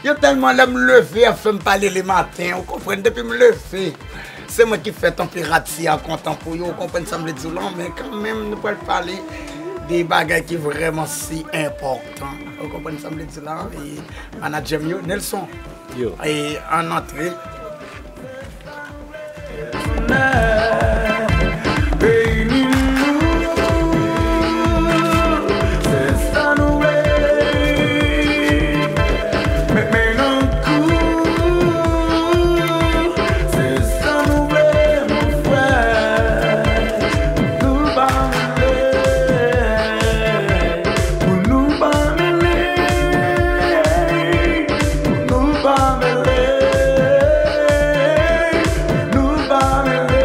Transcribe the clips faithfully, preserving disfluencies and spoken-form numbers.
Yo tèlman lè m leve, y ap fè m pale le maten, ou konprann, depi m leve, se mwen ki fè tanperati a kontan pou yo, ou konprann sa m vle di w lan, men kanmenm, nou pral pale de bagay ki vrèman si enpòtan, ou konprann sa m vle di w lan, e manadjè m yo, Nelson, Yo. E ann antre. Nou pa mele, nou pa mele.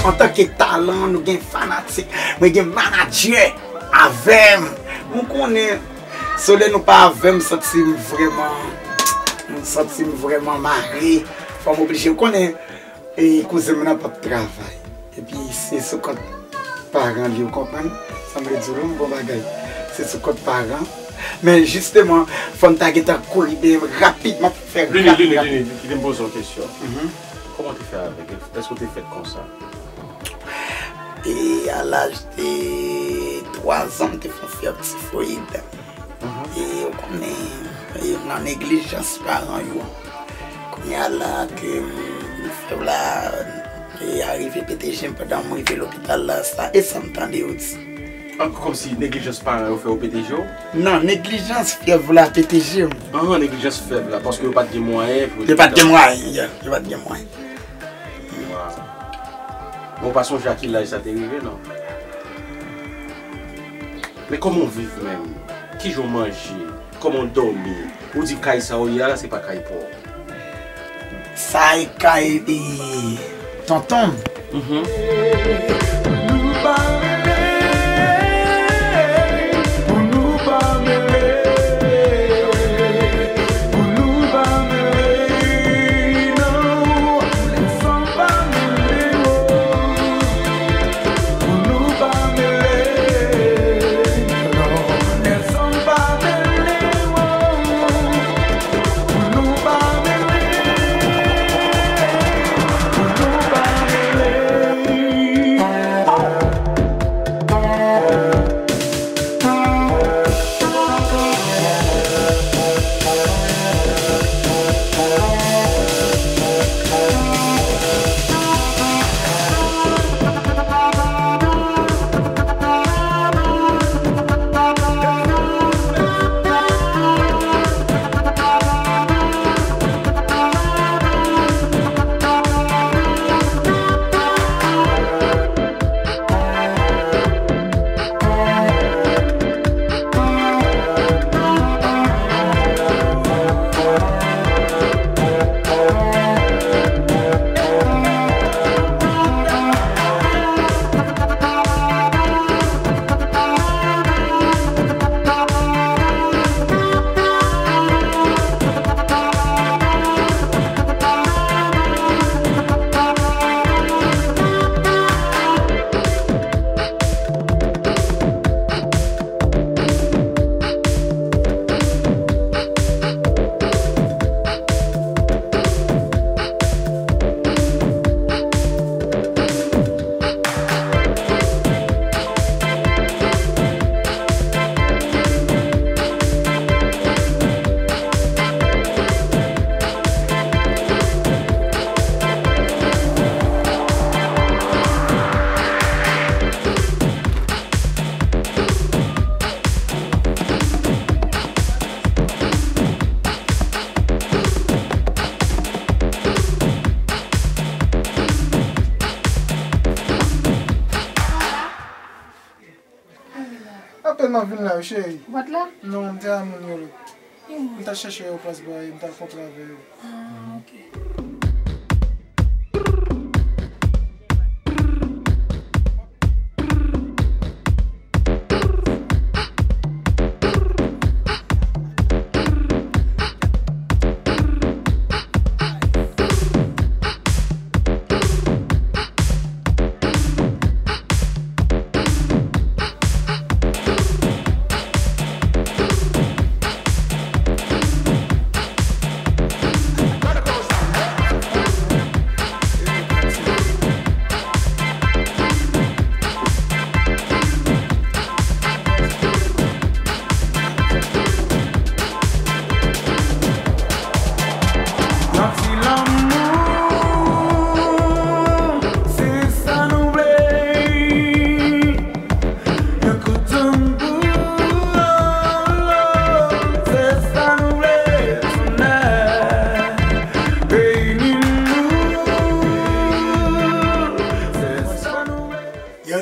Antanke talan, nou gen fanatik, mwen gen manadjè avè m. Nou konnen, sole nou pa avè m, santi m vrèman, m santi m vrèman mare. Fò m oblije, ou konnen, E kouzen m nan p ap travay. Epi se sou kont paran li, ou konprann? Sa m vle di w, yon bon bagay. Se sou kont paran. Men jisteman, fò n ta gentan kouri de rapidman pou fè Lini, rapid, Lini, rapid. Lini, kite m poze w kesyon. Mhm. Kòman w te fè avèk? Èske w te fèt konsa? E a laj de twa zan, m te fè yon fyèv tifoyid. Mhm. E ou konnen, e nan neglijans paran yo. Kounye a la ke m fè w la, e arive pete je m pandan m rive lopital la, sa e sa m tande yo di. An, kòmsi neglijans paran yo fè w pete je w? Non, neglijans fyèv la pete je m. An, neglijans fyèv la, paske yo pa t gen mwayen pou yo te... Yo pa t gen mwayen, yeah, yo pa t gen mwayen. Waw. Men w pa sonje a ki laj sa te rive, non? Men kòman w viv menm? Kijan w manje? Kòman w dòmi? Ou di kay sa w ye a la, se pa kay pa w. Sa e kay, e, tonton m. Mhm. Apèn m ap vin la, wi, cheri. Ou pa t la? Non, m te a moun yo lòt. Ki moun? M t ap chèche yo, pas bwa, m t ap kontre avè yo. Ah, ok.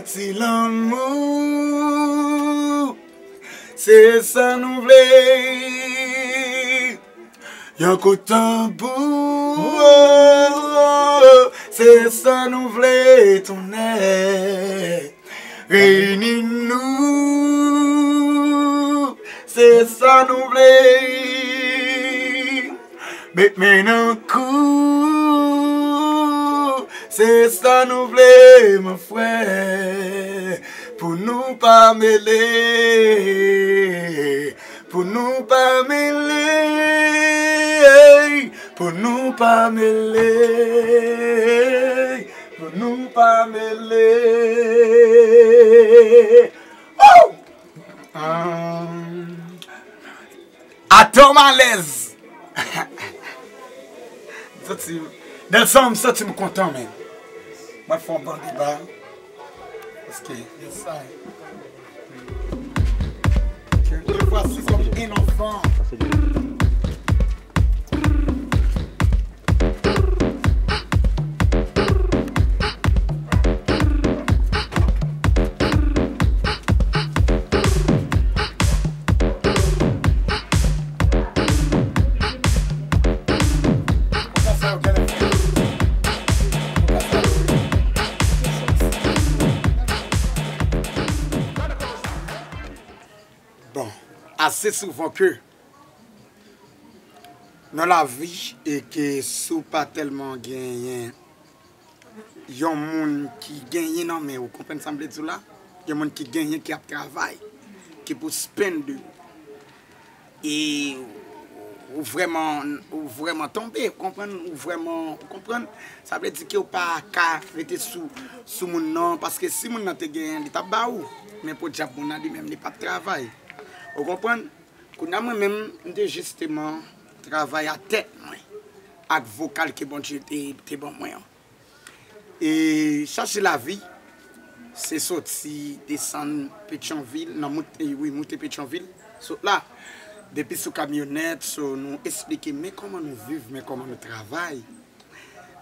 Si lanmou, se sa nou vle. Yon kout tanbou, se sa nou vle, tonnè. Reyini nou, se sa nou vle. Met men nan kou, se sa nou vle, mon frè. Pou nou pa mele, pou nou pa mele, pou nou pa mele, pou nou pa mele. Oh! Um, Atò m alèz. M santi, Nelson, m santi m kontan, men. Mwen fè yon bon deba. Paske, yes, I. Me voici comme un enfant. Bon, ase souvan ke nan lavi e ke si w pa tèlman genyen yon moun ki genyen nan men w, ou konprann sa m vle di w la? Yon moun ki genyen, ki ap travay, ki pou spend de ou. E ou vrèman, ou vrèman tonbe, ou konprann, ou vrèman, ou konprann? Sa vle di ke w pa ka rete sou, sou moun nan, paske si moun nan te genyen, li t ap ba ou. Men podyab moun nan li menm, li p ap travay. Ou konprann? Kounye a mwen menm, m te jisteman travay a tèt mwen ak vokal ke Bondye te, te ban mwen an. E chache lavi, se soti desann Petyonvil, nan moute, wi, moute Petyonvil, sot la. Depi sou kamyonèt, so nou esplike men kòman nou viv, men kòman nou travay.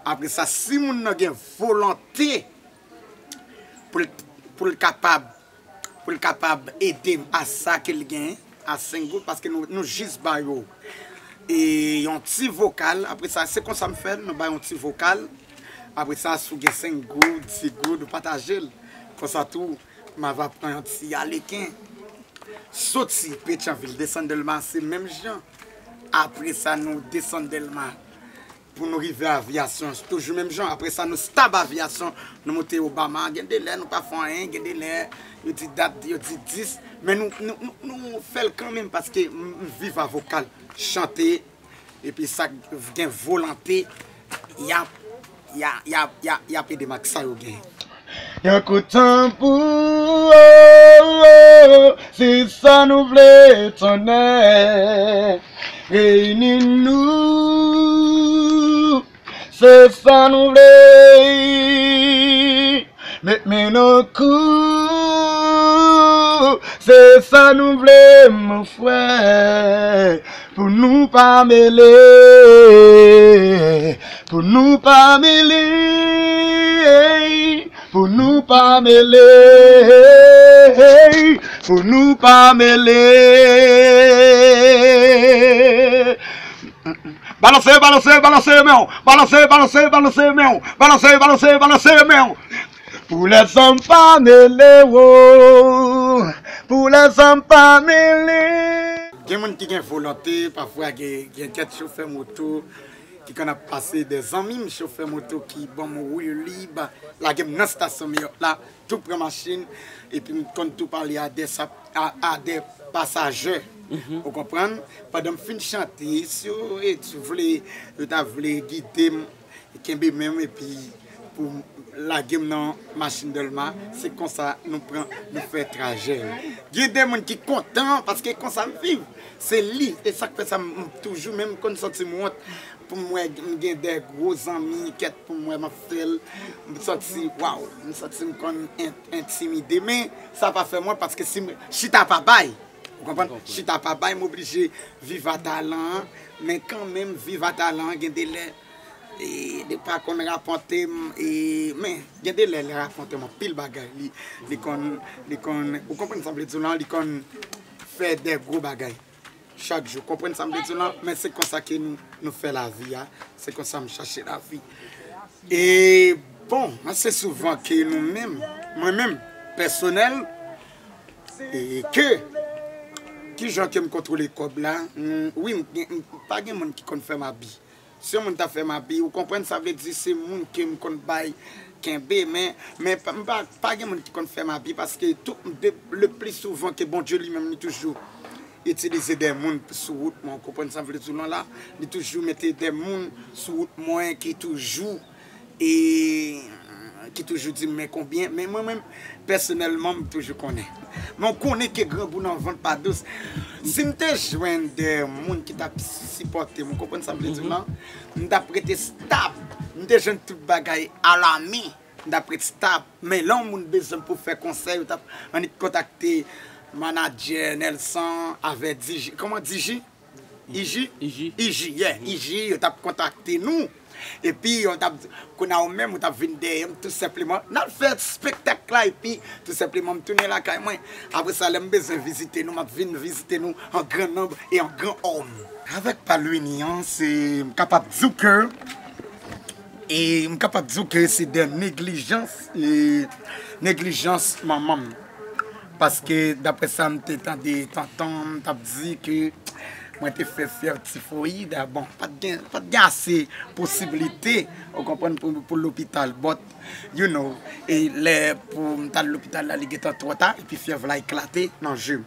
Apre sa, si moun nan gen volonte pou l, pou l kapab pou l kapab ede m a sa ke l genyen, a senk goud, paske nou, nou jis ba yo e yon ti vokal. Apre sa, se konsa m fè l, nou ba yon ti vokal. Apre sa, si w gen senk goud, dis goud, ou pataje l. Konsa tou, m ava pran yon ti aleken. Soti Petyonvil, desann Dèlma, se menm jan. Apre sa, nou desann Dèlma. Pou nou rive Aviyasyon, toujou menm jan. Apre sa, nou stab Aviyasyon, nou moute Obama. Gen de lè nou pa fè anyen, gen de lè yo di dat, yo di dis, men nou, nou, nou, nou fè l kanmenm paske m, m viv a vokal, chante, epi sa k gen volonte, y ap, y a, y a, y a, y ap ede m ak sa yo gen. Yon kout tanbou, oh, oh, se sa nou vle, tonnè. Reyini nou, se sa nou vle. Met men nan kou, se sa nou vle, mon frè. Pou nou pa mele, pou nou pa mele, pou nou pa mele, pou nou pa mele. Balanse, balanse, balanse men w. Balanse, balanse, balanse men w. Balanse, balanse, balanse men w. Pou lèzòm pa mele wo. Pou lèzòm pa mele. Gen moun ki gen volonte, pafwa gen, gen kèk chofè moto ki konn ap pase, de zanmi m chofè moto ki ban m wili, ba, lage m nan estasyon Meyòt la, tou pran machin, epi m konn tou pale a de sa, a, a de pasajè. Ou konprann? Pandan m fin chante, si yo, e, si yo vle, yo ta vle gide m, kenbe men m, epi pou lage m nan machin Dèlma, se konsa nou pran, nou fè trajè yo. Gen de moun ki kontan, paske konsa m viv. Se li, e sa k fè sa m, m toujou, menm konn santi m wont, pou m wè m gen de gwo zanmi, kèt pou m wè m ap fè l, m santi, waw, m santi m konn en-, entimide, men sa pa fè mwen, paske si m chita pa bay, ou konprann? Chita pa bay, m oblije viv a talan an, men kanmenm, viv a talan an, gen de lè, E, li pa konn rapòte m, e, men, gen de lè, li rapòte m anpil bagay. Li, li konn, li konn, ou konprann sa m vle di w lan, li konn fè de gwo bagay chak jou. Konprann sa m vle di w lan, men se konsa ke nou, nou fè lavi a, se konsa m chache lavi. E, bon, ase souvan ke nou menm, mwen menm, pèsonèl, e ke, ki jan ke m kontwole kòb la, m, wi, m, m, pa gen moun ki konn fè m abi. Si yon moun ta fè m abi, ou konprann, sa vle di se moun ke m konn bay kenbe, men, men pa, m pa, pa gen moun ki konn fè m abi, paske tout, de, le pli souvan ke Bondye li menm li toujou itilize de moun sou wout mwen, ou konprann sa m vle di w lan la, li toujou mete de moun sou wout mwen ki toujou, e, ki toujou di m men konbyen, men mwen menm, pèsonèlman, m toujou konnen. Men w konnen ke grangou nan vant pa dous. Si m te jwenn de moun ki t ap sipòte m, ou konprann sa m vle di w lan, m t ap rete stab. M te jwenn tout bagay alami. M t ap ret stab. Men lè yon moun bezwen m pou fè konsèy, yo t ap annik kontakte manadjè Nelson avè D J. Kòman D J? I J? I J. I J, yeah. I J, yo t ap kontakte nou. Epi, yo t ap, kounye a ou menm, ou t ap vin dèyè m, tou senpleman. N al fè espektak la, epi, tou senpleman, m tounen lakay mwen. Apre sa, lè m bezwen vizite nou, m ap vin vizite nou an gran nonb e an gran òm. Avèk pa Louini an, se, m kapab di w ke E m kapab di w ke se de neglijans, e, neglijans manman m. Paske, daprè sa m te tande tantan m t ap di ke mwen te fè fyèv tifoyid, a, bon, pa t gen, pa t gen ase posiblite, ou konprann, pou, pou lopital. But, you know, e lè pou m t al lopital la, li gentan twò ta, epi fyèv la eklate nan je m.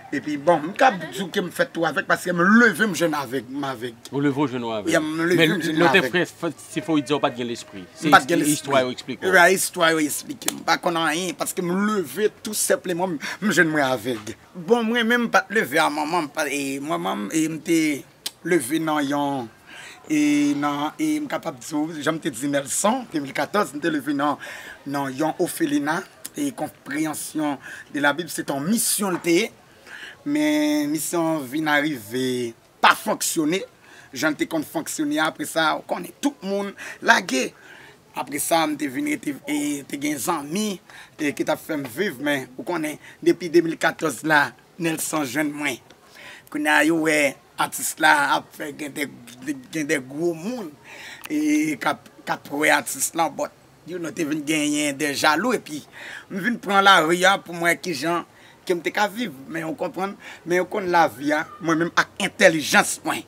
Epi, bon, m ka di w ke m fèt tou avèg, paske m leve m jwenn avèg, m avèg. Ou leve w jwenn ou avèg. Yeah, m leve m jwenn avèg. Men lè w te fè, fè tifoyid sa, ou pa t gen lespri. M pa t gen lespri. Se istwa yo eksplike w. Yeah, istwa yo eksplike m. M pa konn anyen, paske m leve tou senpleman, m, m jwenn mwen avèg. Bon, mwen menm, m pa t leve a manman m, pa, e, manman m, e, m te leve nan yon, e, nan, e, m kapab di w, jan m te di Nelson, de mil katòz, m te leve nan, nan yon ofelina, e, konpreyansyon de la Bib, se t on misyon l te ye. Men misyon an vin arive pa fonksyone jan l te konn fonksyone. Apre sa, ou konnen, tout moun lage. Apre sa, m te vin rete, e, te gen zanmi, e, ki t ap fè m viv, men ou konnen, depi de mil katòz la, Nelson jwenn mwen. Kounye a, yo wè atis la ap fè gen de, gen de gwo moun, e, k ap, k ap wè atis lan, but, you know, te vin genyen de jalou, epi m vin pran lari a pou m wè kijan ke m te ka viv. Men ou konprann, men ou konn lavi a, mwen menm ak entèlijans mwen.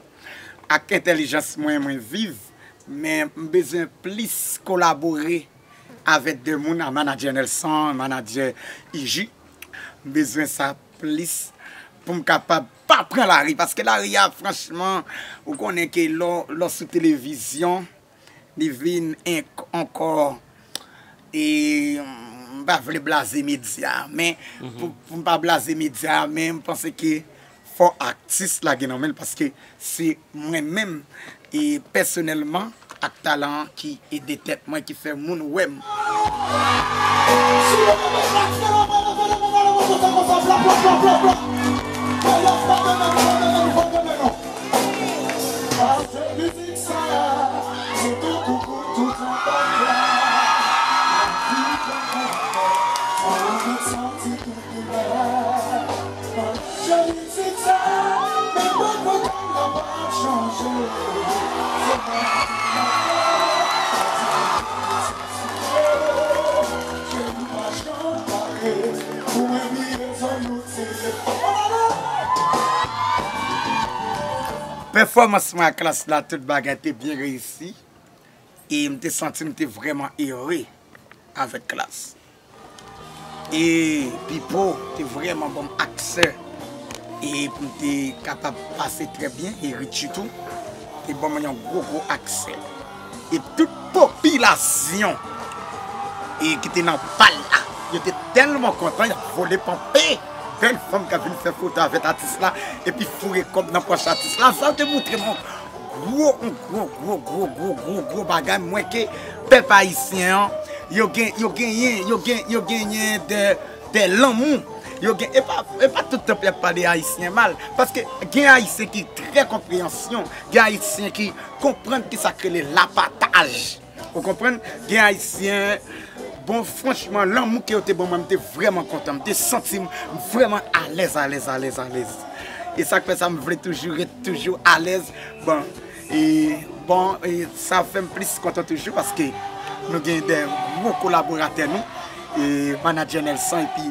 Ak entèlijans mwen, mwen viv, men m bezwen plis kolabore avèk de moun, a manadjè Nelson, manadjè I J. M bezwen sa plis pou m kapab pa pran lari, paske lari a, franchman, ou konnen ke lè w, lè w sou televizyon, li vin enk-, ankò, e, m pa vle blaze medya, men pou, pou m pa blaze medya, men m panse ke fò atis la gen nan men l, paske se mwen menm, e, pèsonèlman, ak talan an ki ede tèt mwen, ki fè moun wè m. Pèfòmans mwen ak Klass la, tout bagay te byen reyisi. E m te santi m te vrèman ere avèk Klass. E Pipo te vrèman ban m aksè, e pou m te kapab pase trè byen, e Richie tou te ban mwen yon gwo, gwo aksè. E tout popilasyon, e ki te nan bal la, yo te tèlman kontan, y ap vole panpe. Bèl fanm k ap vin fè foto avèk atis la, epi foure kòb nan pòch atis la. Sa te montre m yon gwo, yon gwo, gwo, gwo, gwo, gwo, gwo bagay. M wè ke pèp ayisyen an, yo gen, yo genyen, yo gen, yo genyen de, de lanmou. Yo gen, e pa, e pa tout tan pou y ap pale Ayisyen mal, paske gen Ayisyen ki trè konpreyansyon, gen Ayisyen ki konprann kisa k rele lapataj. Ou konprann? Gen Ayisyen, bon, franchman, lanmou ke yo te ban mwen, m te vrèman kontan. M te santi m vrèman alèz, alèz, alèz, alèz. E sa k fè sa, m vle toujou ret toujou alèz. Bon, e, bon, e sa fè m plis kontan toujou paske nou gen de gwo kolaboratè nou, e, Manadjè Nelson epi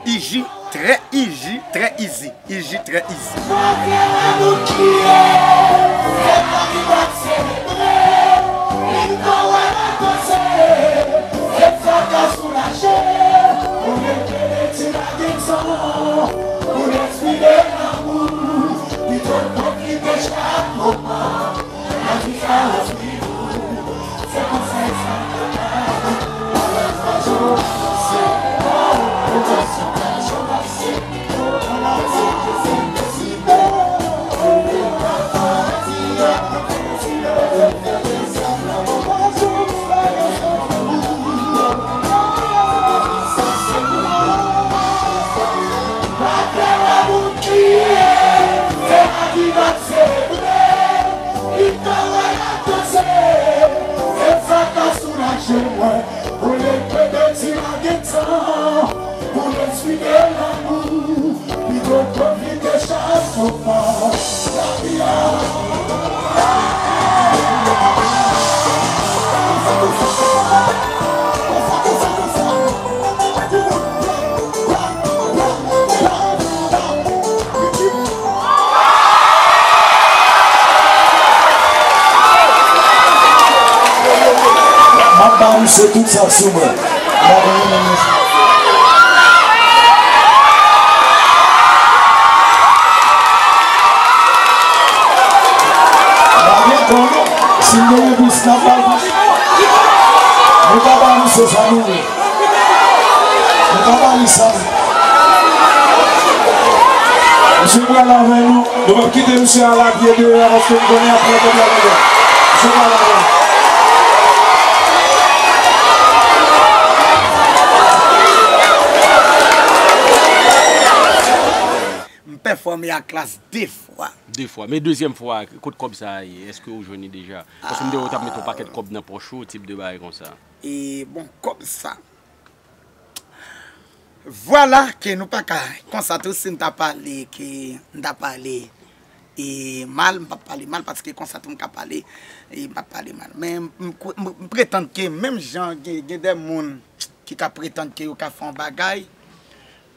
Iji, trè Iji, trè izi. Iji trè izi. M ap ba misye tout sa k sou mwen. M ap ba misye. M pa gen kò non. Si m te gen plis, n ap ba l plis. Nou pa ba misye sa nou vle. Nou pa ba li sa. Misye pral avè nou. Nou p ap kite misye al apye deyò a paske m konnen y ap pran kòb la ladan. Misye pral avè nou. M pèfòme ak Klass de fwa. De fwa. Men dezyèm fwa, kot kòb sa a ye? Èske ou jwenn li deja? Paske m te wè w t ap mete yon pakèt kòb nan pòch ou, tip de bagay konsa. E bon, kòb sa. Vwala ke nou pa ka, konsa tou, si m ta pale, ke m ta pale e mal, m p ap pale mal, paske konsa tou m ka pale, e m p ap pale mal. Men m, m, m pretann ke menm jan gen, gen de moun ki ka pretann ke yo ka fè yon bagay,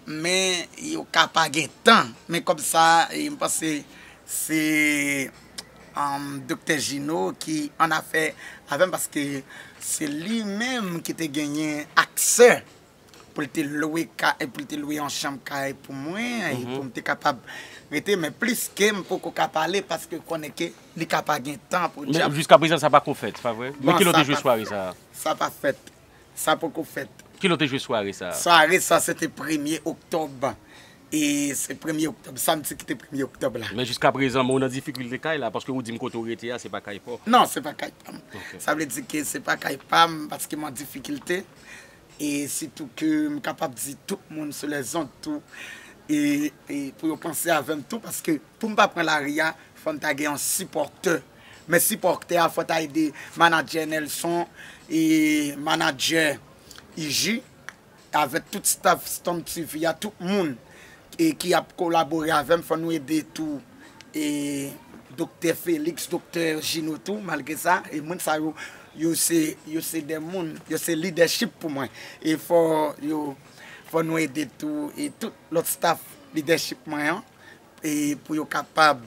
men yo ka pa gen tan. Men kòb sa, e m panse se, um, Doktè Gino ki annafè avè m, paske se li menm ki te genyen aksè pou l te lwe ka-, pou l te lwe yon chanm kay pou mwen, e pou m te kapab rete, men plis ke m poko ka pale, paske konnen ke li ka pa gen tan pou Men djab. Jiska prezan, sa pa ko fèt, pa vre? Men Bon, ki lè w sa te jwe pa, sware sa a? Sa pa fèt. Sa poko fèt. Ki lè w te jwe sware sa a? Sware sa, se te premye oktòb. E se premye oktòb, samdi ki te premye oktòb la. Men jiska prezan, men w nan difikilte kay la, paske ou di m kote w rete a, se pa kay pa w. Non, se pa kay pa m. Ok. Sa vle di ke se pa kay pa m, paske m an difikilte. E sitou ke m kapab di tout moun sou lèzond tou, e, e pou yo panse avè m tou, paske pou m pa pran lari a, fò m ta gen yon sipòtè. Men sipòtè a, fò ta ede manadjè Nelson, e manadjè Iji, avèk tout staff Storm T V a, tout moun, e ki ap kolabore avè m, fò nou ede tou, e Doktè Felix, Doktè Gino tou, malgre sa, e moun sa yo, yo se, yo se de moun, yo se lidèchip pou mwen. E fò yo, fò nou ede tou, e tout lòt staff lidèchip mwen an, e pou yo kapab,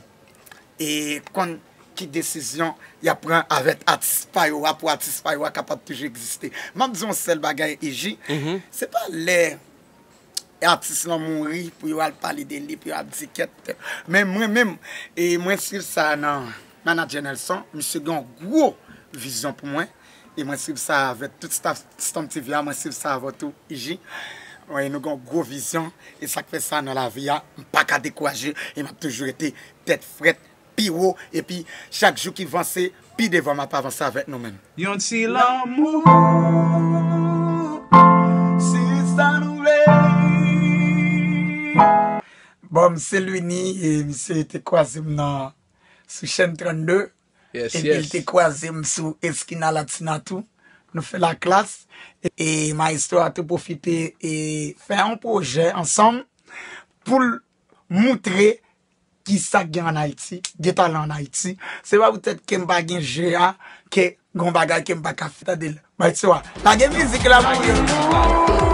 e konn ki desizyon y ap pran avèk atis pa yo a, pou atis pa yo a kapab toujou egziste. M ap di yon sèl bagay, Iji, Mhm. se pa lè atis lan mouri pou yo al pale de li, pou yo al di kèt. Men mwen menm, e mwen swiv sa nan manadjè Nelson, misye gen yon gwo vizyon pou mwen, e mwen swiv sa avèk tout staff Storm T V a, mwen swiv sa avè w tou, Iji. Wi, nou gen yon gwo vizyon, e sa k fè sa nan lavi a, m pa ka dekouraje, e m ap toujou rete tèt frèt, pi wo, epi chak jou ki vanse, pi devan m ap avanse avèk nou menm. Yon ti lanmou, se sa nou vle. Bon, m se Luny, e misye te kwaze m nan sou chèn trannde, Yes, epi l te yes. Kwaze m sou Eskina Latina tou. Nou fè laklas, e, e Maestro a tou pwofite e fè yon pwojè ansanm pou l moutre ki sa k gen an Ayiti, gen talan an Ayiti. Se pa poutèt ke m pa gen je a, ke gon bagay ke m pa ka fè, tande l. Maestro a, lage mizik la pou yo.